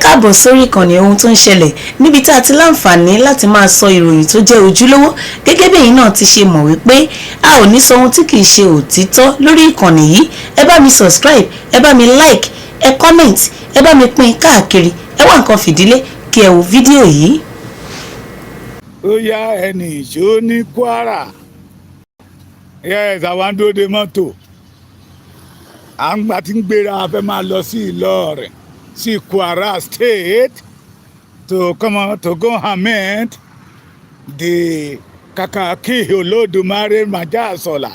Káàbọ̀ sórí ìkànnì Ohun tó ń ṣẹlẹ̀, níbi tá a ti láǹfààní láti máa sọ ìròyìn tó jẹ́ ojúlówó. Gẹ́gẹ́ bí ẹ̀yin náà ti ṣe mọ̀ wípé a ò ní sọ ohun tí kìí ṣe òtítọ́ lórí ìkànnì yìí. Ẹ bá mi subscribe, ẹ bá mi like, ẹ comment, ẹ bá mi pín káàkiri. Ẹ wá nǹkan fìdílé kí ẹ wo fídíò yìí. Ó yá, ẹnì ìṣó ní Kwara. Yes, àwa ń dúró de mọ́tò, à ń gbà tí ń gbéra, a fẹ́ máa lọ sí Ìlọrin, sí Kwara State, to come on, to go and meet the Kàkàkí Olódùmarè Májàsọ́lá.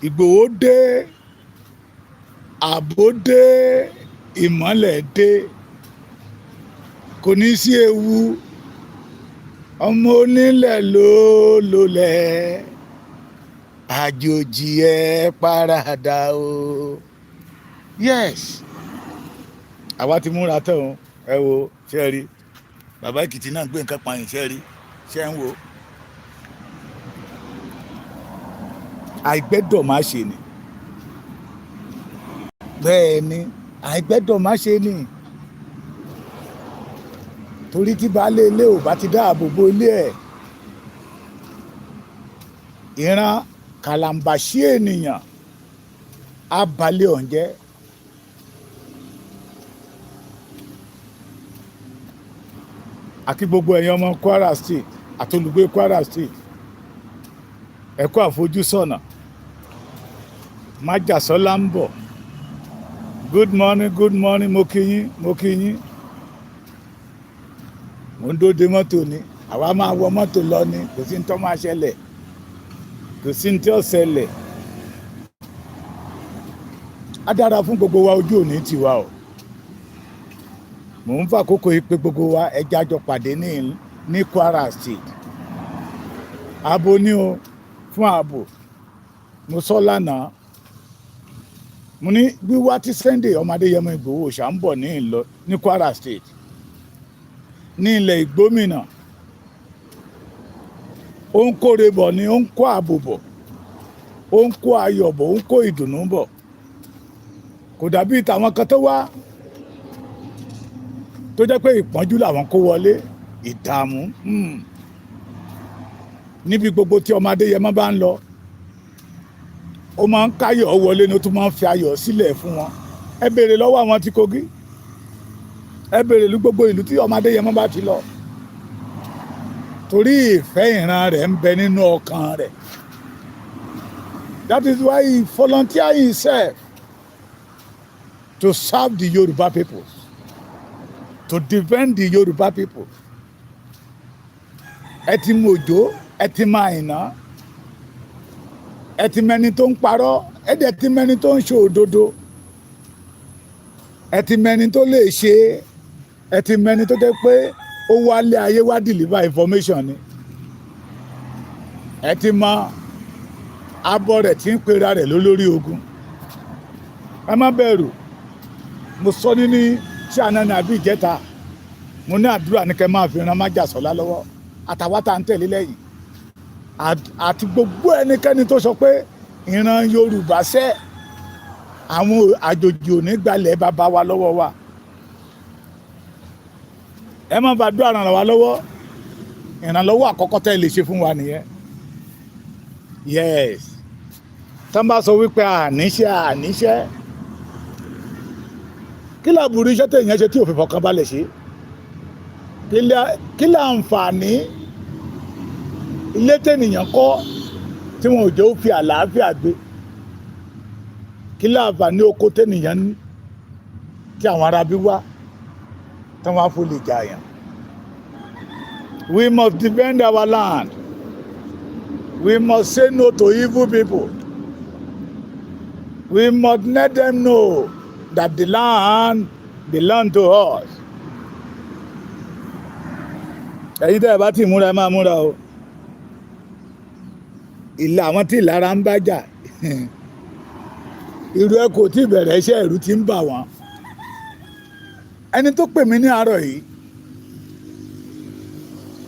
Ìgbòho dé, ààbò dé, ìmọ́lẹ̀ dé, kò ní sí ewu. Ọmọ onílẹ̀ ló lólẹ̀, àjòjì ẹ paradà o. Yes, àwa ti múra tán o. Ẹ wo, ṣe rí bàbá Èkìtì náà gbé nǹkan pààyàn, ṣe rí, ṣe ń wo àìgbẹ́dọ̀ má ṣe ni. Bẹ́ẹ̀ ni, àìgbẹ́dọ̀ má ṣe ni, torí tí baálé ilé ò bá ti dáàbò bo ilé ẹ̀, ìran kàlàǹbàṣí ènìyàn á balẹ̀ ọ̀hún jẹ́. Àti gbogbo ẹ̀yin ọmọ Kwara State àti olùgbé Kwara State, ẹ kú àfojúsọ́nà. Májàsọ́lá ń bọ̀. Good morning, good morning. Mo kí yín, mo kí yín. Mo ń dóde mọ́tò ni, àwa máa wọ mọ́tò lọ ni. Kò sí ní tó máa ṣẹlẹ̀, kò sí ní tí ó ṣẹlẹ̀. Á dára fún gbogbo wa, ojú òní tiwa o. Mò ń fàkókò yìí pé gbogbo wa, ẹja jọ pàdé ní Kwara State. Ààbò ní o, fún ààbò. Mo sọ lánàá, mo ní wíwá tí Sunday ọmọ Adéyẹmọ Ìgbòho ṣà ń bọ̀ ní ìlọ ní Kwara State, ní ilẹ̀ Ìgbómìnà, ó ń kóre bọ̀ ni, ó ń kó ààbò bọ̀, ó ń kó ayọ̀ bọ̀, ó ń kó ìdùnnú bọ̀. Kò dàbí tàwọn kan tó wá, tó jẹ́ pé ìpọ́njú làwọn kó wọlé, ìdààmú. Níbi gbogbo tí ọmọ Adéyẹmọ bá ń lọ, ó máa ń káyọ̀ wọlé ni, ó tún máa ń fi ayọ̀ sílẹ̀ fún wọn. Ẹ béèrè lọ́wọ́ àwọn tí Kogi, ẹ béèrè ní gbogbo ìlú tí ọmọ Adéyẹmọ bá ti lọ, torí ìfẹ́ ìran rẹ̀ ń bẹ nínú ọkàn rẹ̀. That is why he volunteer himself to serve the Yoruba people, to defend the Yoruba people. Ẹ ti mọ Òjó, ẹ ti mọ Àìná, ẹ ti mẹni tó ń parọ́, ẹ dẹ̀ ti mẹni tó ń ṣe òdodo, ẹ ti mẹni tó lè ṣe, ẹ ti mẹni tó jẹ́ pé ó wálé ayé wá deliver information ni. Ẹ ti mọ abọ́ rẹ̀ tí ń pera rẹ̀ lólórí ogun. Ẹ má bẹ̀rù. Mo sọ ní ṣé àná ní àbí ìjẹta, mo ní àdúrà ní kẹ́ máa fi ran Májàsọ́lá lọ́wọ́, àtàwọn tá à ń tẹ̀lé lẹ́yìn, àti gbogbo ẹnikẹ́ni tó sọ pé ìran Yorùbá sẹ́, àwọn àjòjì ò ní gbalẹ̀ bàbá wa lọ́wọ́ wa. Ẹ má bàdúrà ràn wá lọ́wọ́. Ìrànlọ́wọ́ àkọ́kọ́ tẹ́ lè ṣe fún wa nìyẹn. Yes, tá n bá sọ wípé àníṣe àníṣe, kí làbùrú iṣẹ́ tẹ̀yàn ṣe tí òfin fọkàn balẹ̀ ṣe? Kí láǹfààní ilé tẹ̀nìyàn kọ́ tí wọn ò jẹ́ ó fi àlàáfíà gbé? Kí láǹfààní oko tẹ̀nìyàn ní tí àwọn arábí wá tí wọ́n á fò lè jàyàn? We must defend our land. We must say no to evil people. We must let them know that the land belong to us. Ẹ̀yin tẹ́ ẹ bá ti múra, ẹ máa múra o. Ìlà àwọn tí ìlara ń bá jà, irú ẹ kò tí ì bẹ̀rẹ̀ iṣẹ́, ẹ̀rù ti ń bà wọ́n. Ẹni tó pè mí ní àárọ̀ yìí,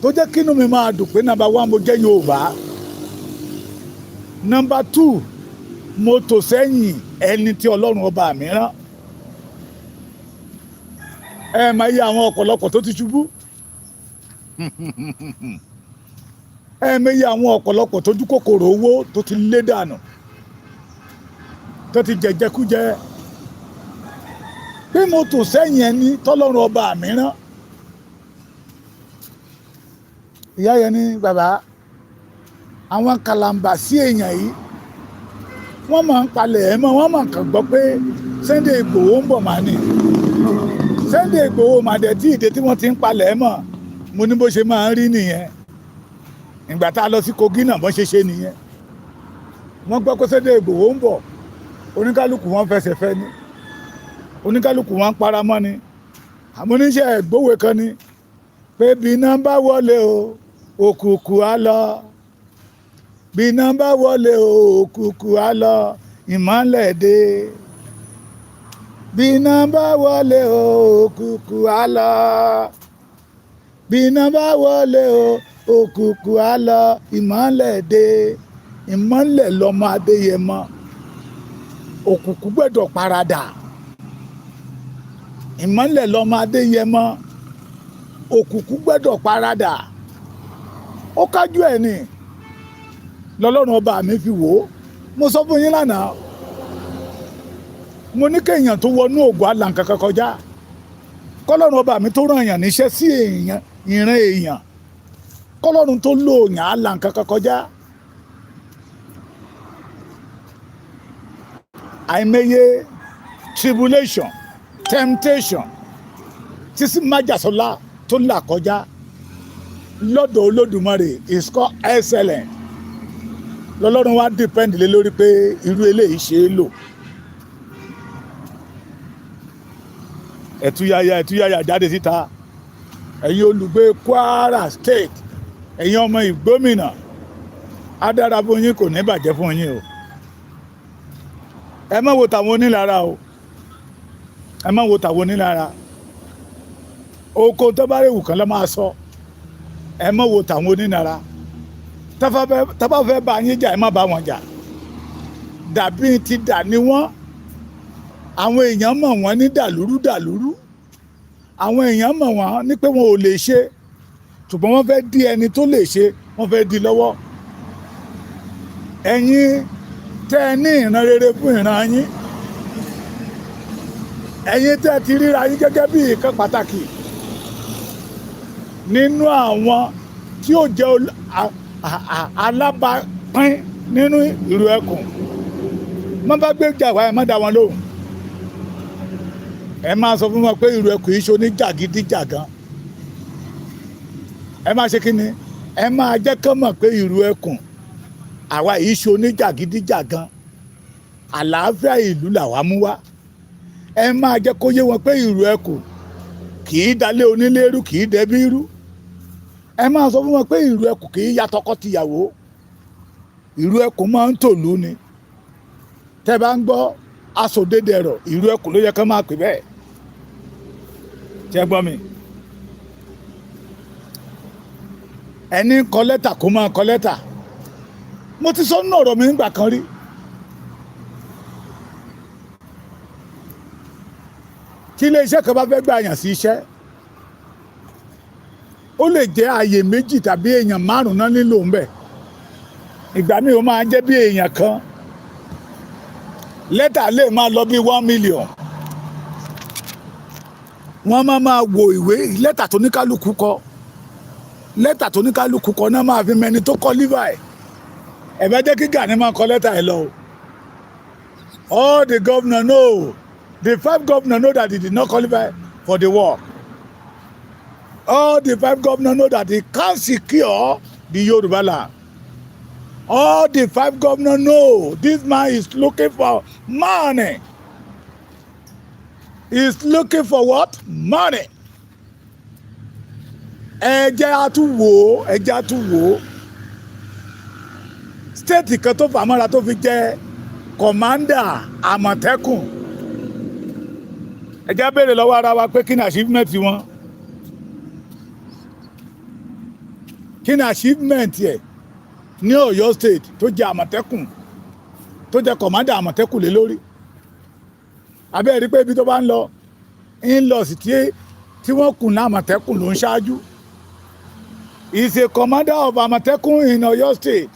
tó jẹ́ kínú mi máa dùn pé number one, mo jẹ́ Yorùbá, number two, mo tò sẹ́yìn ẹni tí Ọlọ́run ọba mi rán. Ẹ máa yí àwọn ọ̀pọ̀lọpọ̀ tó ti ṣubú. Ẹ máa yí àwọn ọ̀pọ̀lọpọ̀ tójú kòkòrò owó tó ti lé dànù, tó ti jẹjẹkújẹ. Pé mo tò sẹ́yìn ẹni tọ́lọ́run ọba mìíràn. Ìyá yẹn ní, bàbá, àwọn kàlàǹbà sí èèyàn yìí, wọ́n máa ń palẹ̀ ẹ̀ mọ́. Wọ́n máa kàn gbọ́ pé Sunday Igboho ń bọ̀ máa ní Sunday Igboho máa dẹ̀ tí ìdè tí wọ́n ti ń palẹ̀ ẹ̀ mọ́. Mo ní bó ṣe máa ń rí nìyẹn. Ìgbà tá a lọ sí Kogi náà, bọ́n ṣe ṣe nìyẹn. Wọ́n gbọ́ pé Sunday Igboho ń bọ̀, oníkálukú wọn fẹsẹ̀ fẹ́ ni, oníkálukú wọn ń paramọ́ ni. Àmọ́ oníṣẹ́ ìgbówó kan ni pé bí iná bá wọlé o, òkùnkùn á lọ. Bí iná bá wọlé o, òkùnkùn á lọ, ìmọ́lẹ̀ dé. Bí iná bá wọlé o, òkùnkùn á lọ. Bí iná bá wọlé o, òkùnkùn á lọ, ìmọ́lẹ̀ dé. Ìmọ́lẹ̀ lọmọ Adéyẹmọ. Òkùnkùn gbọ́dọ̀ paradà. Ìmọ́lẹ̀ lọmọ Adéyẹmọ. Òkùnkùn gbọ́dọ̀ paradà. Ó kájú ẹ̀ ní lọ́lọ́run ọba mi fi wò ó. Mo sọ fún yín lánàá, mo ní kéèyàn tó wọnú ògùn àlàǹkankan kọjá, kọ́lọ́run ọba mi tó ràn yàn níṣẹ́ sí èèyàn, ìran èèyàn, kọ́lọ́run tó lò yàn àlàǹkankan kọjá. Àìmọye tribulation, temptation tí sí májàsọ́lá tó là kọjá lọ́dọ̀ Olódùmarè is called excellent. Lọ́lọ́run wá depend lé lórí pé irú eléyìí ṣe é lò. Ẹ̀túyàyà, ẹ̀túyàyà jáde síta, ẹ̀yin olùgbé Kwara State, ẹ̀yin ọmọ Ìgbómìnà. Á dára fún yín, kò ní bàjẹ́ fún yín o. Ẹ má wo tàwọn onílára o, ẹ má wo tàwọn onílára. Oko tó bá rèwù kan ló máa sọ. Ẹ má wo tàwọn onílára. Tá bá fẹ́ bá yín jà, ẹ má bá wọn jà. Dàbí ti dà ní wọ́n. Àwọn èèyàn mọ̀ wọ́n ní dàlúrú dàlúrú. Àwọn èèyàn mọ̀ wọ́n ní pé wọn ò lè ṣe, ṣùgbọ́n wọ́n fẹ́ dí ẹni tó lè ṣe, wọ́n fẹ́ dí lọ́wọ́. Ẹ̀yin tẹ́ ẹ ní ìran rere fún ìran yín, ẹ̀yin tẹ́ ẹ ti ríra yín gẹ́gẹ́ bí ìkan pàtàkì nínú àwọn tí ó jẹ́ alábàápín nínú ìlú ẹkùn, má bá gbé jà wá, ẹ má dá wọn lóhùn. Ẹ máa sọ fún wọn pé ìlú ẹkùn yìí ṣe oníjàgídíjàgan. Ẹ máa ṣe kí ni? Ẹ máa jẹ́ kán mọ̀ pé ìlú ẹkùn àwa yìí ṣe oníjàgídíjàgan. Àlàáfíà ìlú làwa mú wá. Ẹ máa jẹ́ kó yé wọn pé ìlú ẹkùn kì í dalé onílé rú, kì í dẹbí rú. Ẹ máa sọ fún wọn pé ìlú ẹkùn kì í ya tọkọ-tìyàwó. Ìlú ẹkùn máa ń tòlú ni. Tẹ́ bá ń gbọ́ aṣòdédẹrọ̀, ìlú ẹkùn ló yẹ kán máa pè bẹ́ẹ̀. Ṣé gbọ́ mi? Ẹni ń kọ lẹ́tà, kó máa kọ lẹ́tà. Mo ti sọ nínú ọ̀rọ̀ mi nígbà kan rí. Tí ilé iṣẹ́ kan bá fẹ́ gbà yàn sí iṣẹ́, ó lè jẹ́ ààyè méjì tàbí èèyàn márùn-ún náà nílò ń bẹ̀. Ìgbà míì, ó máa jẹ́ bí èèyàn kan. Lẹ́tà lè máa lọ bí 1 million. Wọ́n máa máa wo ìwé lẹ́tà tó ní kálukú kọ. Lẹ́tà tó ní kálukú kọ náà máa fi mẹni tó kọ lífà ẹ̀. Ẹ bá jẹ́ kí Gani máa kọ lẹ́tà ẹ̀ lọ o. All the governor know, the five governor know that he did not qualify for the work. All the five governor know that he can't secure the Yoruba land. All the five governor know this man is looking for money. He's looking for what? Money. Ẹ jẹ́ á tún wò ó, ẹ jẹ́ á tún wò ó. State kan tó fàmọ́ra tó fi jẹ́ commander Àmọ̀tẹ́kùn, ẹ jẹ́ á béèrè lọ́wọ́ ara wa pé kí ni achievement wọn? Kí ni achievement ẹ̀ ní Ọ̀yọ́ State tó jẹ́ Àmọ̀tẹ́kùn, tó jẹ́ commander Àmọ̀tẹ́kùn lé lórí? Abẹ́ rí pé ibi tó bá ń lọ ń lọ sí tí Tí wọ́n kùn ní Àmọ̀tẹ́kùn ló ń ṣáájú. He is a commander of Àmọ̀tẹ́kùn in Ọ̀yọ́ State.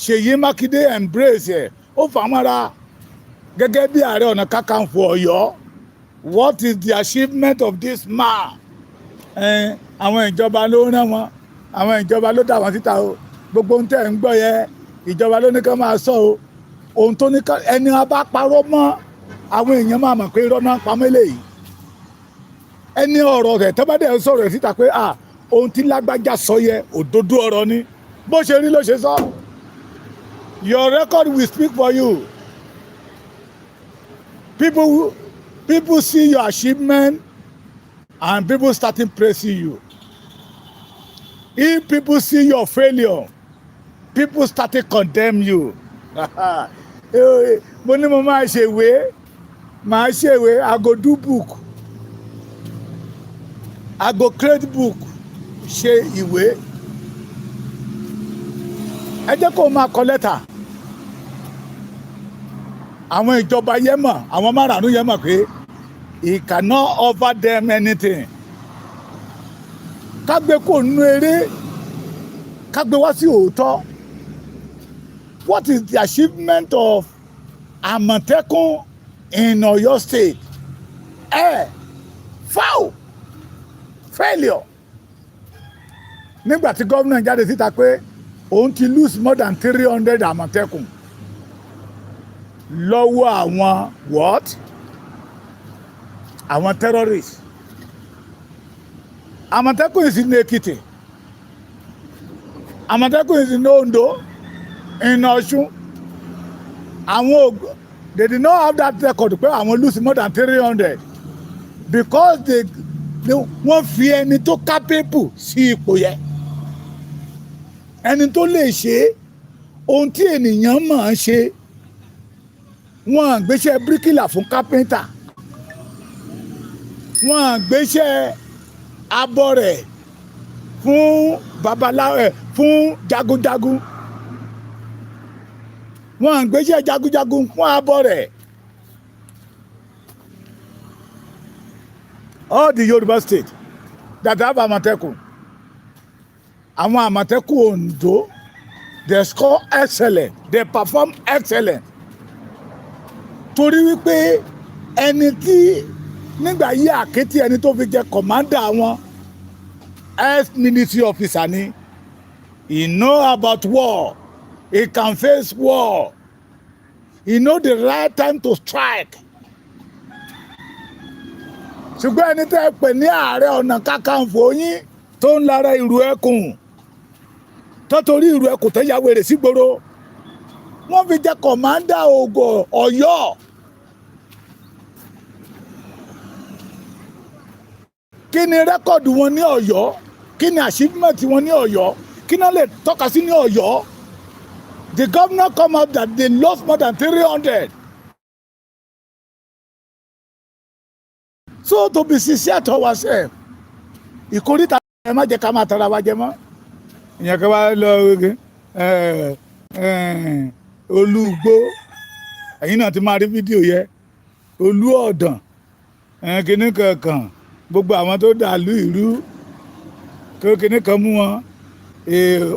Ṣèyí Mákindé embrace ẹ̀, ó fà á mọ́ra gẹ́gẹ́ bí Ààrẹ Ọ̀nà Kakanfò Ọ̀yọ́. What is the achievement of this man? Àwọn ìjọba ló rán wọn, àwọn ìjọba ló dà wọ́n síta o. Gbogbo ohun tẹ́ ń gbọ́ yẹn, ìjọba ló ní ká máa sọ o. Ohun tó ní ká ẹni a bá parọ́ mọ́, àwọn èèyàn máa mọ̀ pé irọ́ náà pamọ́ eléyìí. Ẹni ọ̀rọ̀ rẹ̀ tó bá dẹ̀ sọ̀rọ̀ ẹ̀ síta pé ah, ohun tí lágbájá sọ yẹ, òdodo ọ̀rọ̀ ni, bó ṣe rí ló ṣe sọ. Your record will speak for you. People see your achievement and people starting praising you. If people see your failure, people starting condemn you. Mo ní mo máa ṣèwé, máa ṣèwé. I go do book, I go create book, ṣe ìwé. Ẹ jẹ́ kó o máa kọ lẹ́tà. Àwọn ìjọba yẹn mọ̀, àwọn márààrún yẹn mọ̀ pé he cannot offer them anything. Kágbé kò nínú eré, kágbé wá sí òótọ́. What is the achievement of Àmọ̀tẹ́kùn in Ọ̀yọ́ State? Foul failure. Nígbà tí gómìnà jáde síta pé òun ti lose more than 300 Àmọ̀tẹ́kùn lọ́wọ́ àwọn what? Àwọn terrorists. Àmọ̀tẹ́kùn is in Èkìtì, Àmọ̀tẹ́kùn is in Ondo, in Ọ̀ṣun. Àwọn they did not have that record pé àwọn lose more than 300 because they wọ́n fi ẹni tó capable sí ipò yẹn, ẹni tó lè ṣe ohun tí ènìyàn mọ̀ ọ́n ṣe. Wọ́n gbéṣẹ́ bíríkìlà fún kápẹ́ńtà, wọ́n gbéṣẹ́ abọ́rẹ̀ fún babaláwo ẹ̀ fún jagunjagun, wọ́n gbéṣẹ́ jagunjagun fún abọ́rẹ̀. All the Yoruba state that have Àmọ̀tẹ́kùn, àwọn Àmọ̀tẹ́kùn Ondo, they score excellent, they perform excellent, torí wípé ẹni tí nígbà yí àkétí, ẹni tó fi jẹ commander wọn, ex military officer ni. He know about war, he can face war, he know the right time to strike. Ṣùgbọ́n ẹni tẹ́ ẹ pè ní Ààrẹ Ọ̀nà Kakanfò yín tó ń lara ìrù ẹkùn, tó torí ìrù ẹkùn tó ya wèrè sígboro, wọ́n fi jẹ commander ògò Ọ̀yọ́. Kí ni record wọn ní Ọ̀yọ́? Kí ni achievement wọn ní Ọ̀yọ́? Kí náà lè tọ́ka sí ní Ọ̀yọ́? The governor come out that they lost more than 300. So to be sincere to ourselves, ìkórìtà, ẹ má jẹ́ ká máa tara wa jẹ mọ́. Ìyẹn kí wá lọ olúgbó, ẹ̀yin náà ti máa rí fídíò yẹ, olú ọ̀dàn kínní kankan, gbogbo àwọn tó dàlú ìlú kínní kan mú wọn.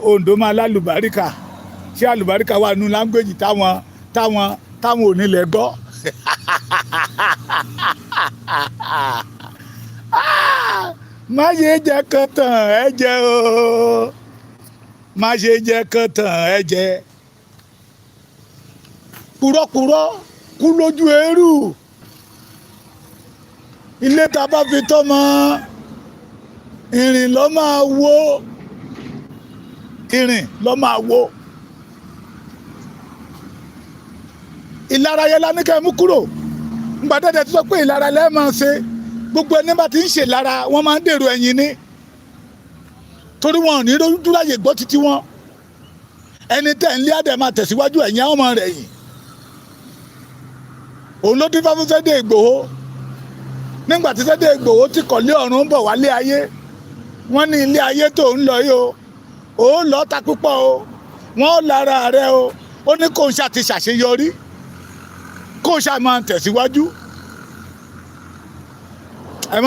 Oǹdó máa lálùbáríkà. Ṣé àlùbáríkà wà nínú language táwọn ò nílẹ̀ gbọ́? Má ṣe jẹ́ kán tàn ẹ́ jẹ o, má ṣe jẹ́ kán tàn ẹ́ jẹ. Purọ́purọ́ kú lójú eérú. Ilé tá a bá fi tọ́ mọ́ ìrìn lọ́ máa wó, ìrìn lọ́ máa wó. Ìlara yẹn la ní kẹ́ ẹ mú kúrò. Ńgbà tẹ́tẹ́ tó sọ pé ìlara lẹ́ẹ̀ máa ṣe, gbogbo ẹni bá ti ń ṣe lára wọn máa ń dèrò ẹ̀yìn ni, torí wọn ò ní rójú láyè gbọ́ títí wọn. Ẹni tẹ̀ ń lé àdẹ̀ máa tẹ̀síwájú, ẹ̀yìn àwọn ọmọ rẹ̀ yìí. Òun ló dífá fún Sunday Ìgbòho. Nígbà tí Sunday Ìgbòho ti kọ̀lé ọ̀run ń bọ̀ wálé ayé, wọ́n ní ilé ayé tó ń lọ yìí o, ó lọ ta púpọ̀ o, wọ́n ó lára rẹ o. Ó ní kó ń ṣe àti ṣàṣeyọrí, kó ń ṣe máa tẹ̀síwájú. Ẹ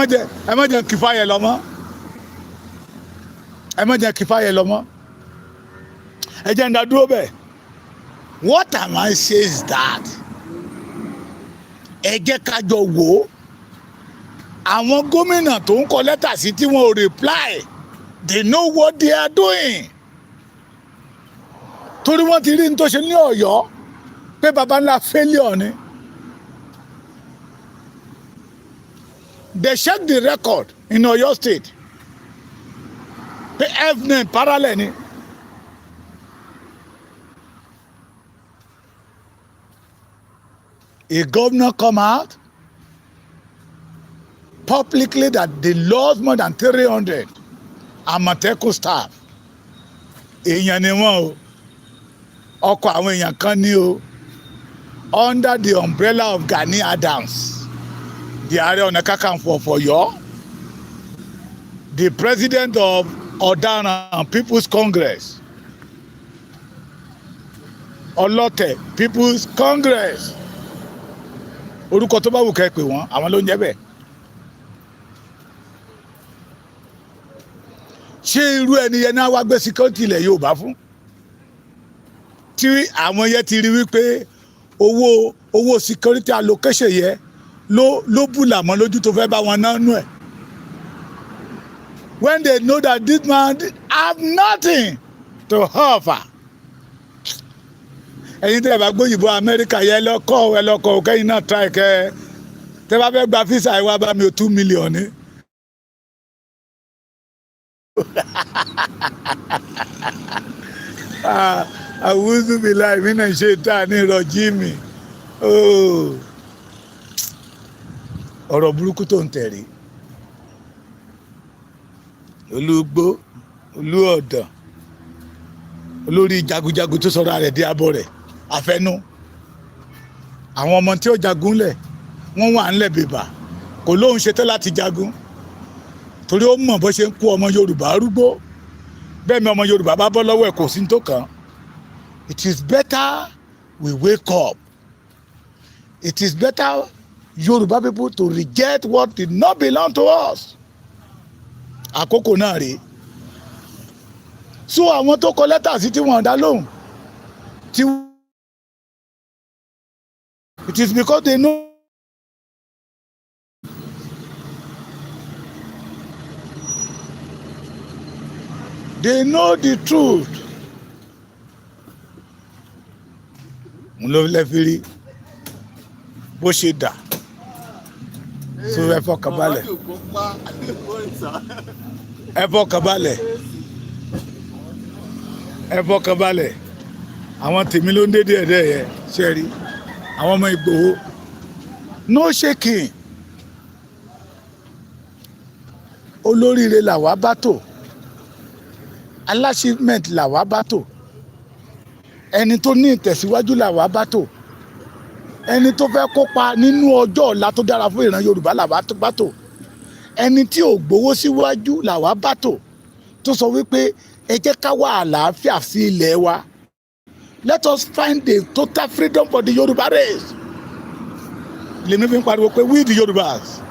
má jẹ́ kìfà yẹn lọ mọ́. Ẹ má jẹ́ kìfà yẹn lọ mọ́. Ẹ jẹ́ ń dá dúró bẹ́ẹ̀. What am I say is that ẹ jẹ́ ká jọ wò ó, àwọn gómìnà tó ń kọ lẹ́tà sí tí wọ́n ò reply, they know what they are doing, torí wọ́n ti rí ní tó ṣe ní Ọ̀yọ́ pé baba ńlá failure ni. They check the record in Ọ̀yọ́ State pé F9 parallel ni. A governor come out publicly that they lost more than 300 Àmọ̀tẹ́kùn staff. Èèyàn ni wọ́n o, ọkọ̀ àwọn èèyàn kan ní o, under the umbrella of Gani Adams, the Ààrẹ Ọ̀nà Kakanfò of Ọ̀yọ́, the president of Ọ̀daràn People's Congress, Ọlọ́tẹ̀ People's Congress, orúkọ tó bá wù kẹ́ pè wọ́n, àwọn ló ń jẹ́ bẹ́ẹ̀. Ṣé irú ẹni yẹn náà wá gbé security ilẹ̀ Yorùbá fún, tí àwọn yẹn ti rí wípé owó security allocation yẹn ló bùlà mọ́ lójú tó fẹ́ bá wọn ná nú ẹ̀, when they know that this man have nothing to offer? Ẹ̀yin tẹ́ ẹ bá gbóyìnbó Amẹ́ríkà yẹ, ẹ lọ kọ́, ẹ lọ kọ́ kẹ́yìn náà try. Kẹ́ tẹ́ bá fẹ́ gba visa, ẹ wá bá mi o, 2 million ní. Ah, àwùjọ mi láì mí náà ṣe tá a ní ìrọ̀jí mi. Oh. Ọ̀rọ̀ burúkú tó ń tẹ̀rí olúgbó, olú ọ̀dàn, olórí jagunjagun tó sọ̀rọ̀ rẹ̀ di abọ́ rẹ̀ àfẹnú. Àwọn ọmọ tí ó jagun lẹ̀, wọ́n wà ńlẹ̀ bèbà, kò lóun ṣetán láti jagun, torí ó mọ̀ bó ṣe ń kó ọmọ Yorùbá arúgbó bẹ́ẹ̀ mi. Ọmọ Yorùbá bá bọ́ lọ́wọ́ ẹ̀, kò sí ní tó kàn. It is better we wake up. It is better Yorùbá people to reject what did not belong to us. Àkókò náà rèé. So àwọn tó kọ lẹ́tà sí tí wọ́n dá lóhùn tí, it is because they know they know the truth. N ló lẹ́ fi rí bó ṣe dà. So ẹ fọkàn balẹ̀, ẹ fọkàn balẹ̀, ẹ fọkàn balẹ̀. Àwọn tèmi ló ń dédé ẹ̀dẹ́ yẹ ṣe rí àwọn ọmọ Ìgbòho, no shaking. Olóríire làwa bá tò, achievement làwa bá tò, ẹni tó ní ìtẹ̀síwájú làwa bá tò, ẹni tó fẹ́ kópa nínú ọjọ́ ọ̀la tó dára fún ìran Yorùbá làwa bá tò, ẹni tí ò gbowó síwájú làwa bá tò, tó sọ wípé ẹ jẹ́ ká wá àlàáfíà sí ilẹ̀ wa. Let us find the total freedom for the Yorùbá race. Lèmi fi ń pariwo pé we the Yorùbás,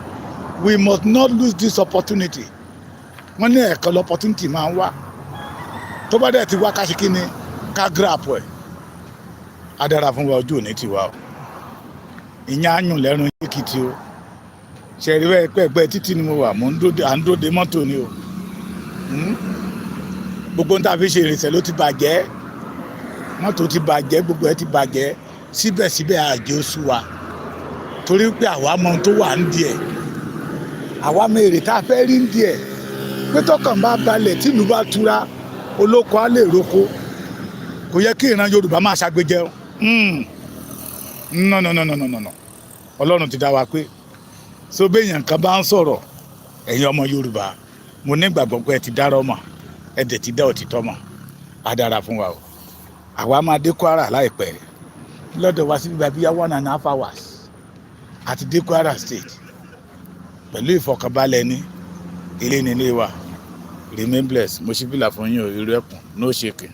we must not lose this opportunity. Wọ́n ní ẹ̀ẹ̀kan l'opportunity máa ń wá. Tó bá dẹ̀ ti wá, ká ṣe kí ni? Ká grab ẹ̀. Á dára fún wa, ojú òní tiwa o. Ìyẹn á yùn lẹ́nu Èkìtì o. Ṣẹ̀rí pẹ́ẹ́pẹ́ títí ni mo wà, mò ń dóde, à ń dóde mọ́tò ni o. Gbogbo ń tà fi ṣe ìrìnsẹ̀ ló ti bàjẹ́, mọ́tò ti bàjẹ́, gbogbo ẹ̀ ti bàjẹ́. Síbẹ̀síbẹ̀, àjẹ́ oṣù wa, torí pé àwa mọ ohun tó wà ń di ẹ̀, àwa mọ èrè tá a fẹ́ rí ń di ẹ̀, pé tọkàn bá balẹ̀, tìlú bá tura, olóko á lè roko. Kò yẹ kí ìran Yorùbá máa ṣàgbéjẹ. No, no, no, no, no, no. Ọlọ́run ti dá wa pé so béèyàn kan bá ń sọ̀rọ̀, ẹ̀yin ọmọ Yorùbá, mo nígbàgbọ́ pé ẹ ti dára ọmọ, ẹ dẹ̀ ti dá òtítọ́ mọ̀. Á dára fún wa o. Àwa máa dé Kwara láìpẹ́. Lọ́dọ̀ wa síbi bíi 1.5 hours àti dé Kwara State pẹ̀lú ìfọkànbalẹ̀ ní ilé nílé wa. Remain blessed. Mo ṣí fìlà fún yín o. Irú ẹkùn, no shaking.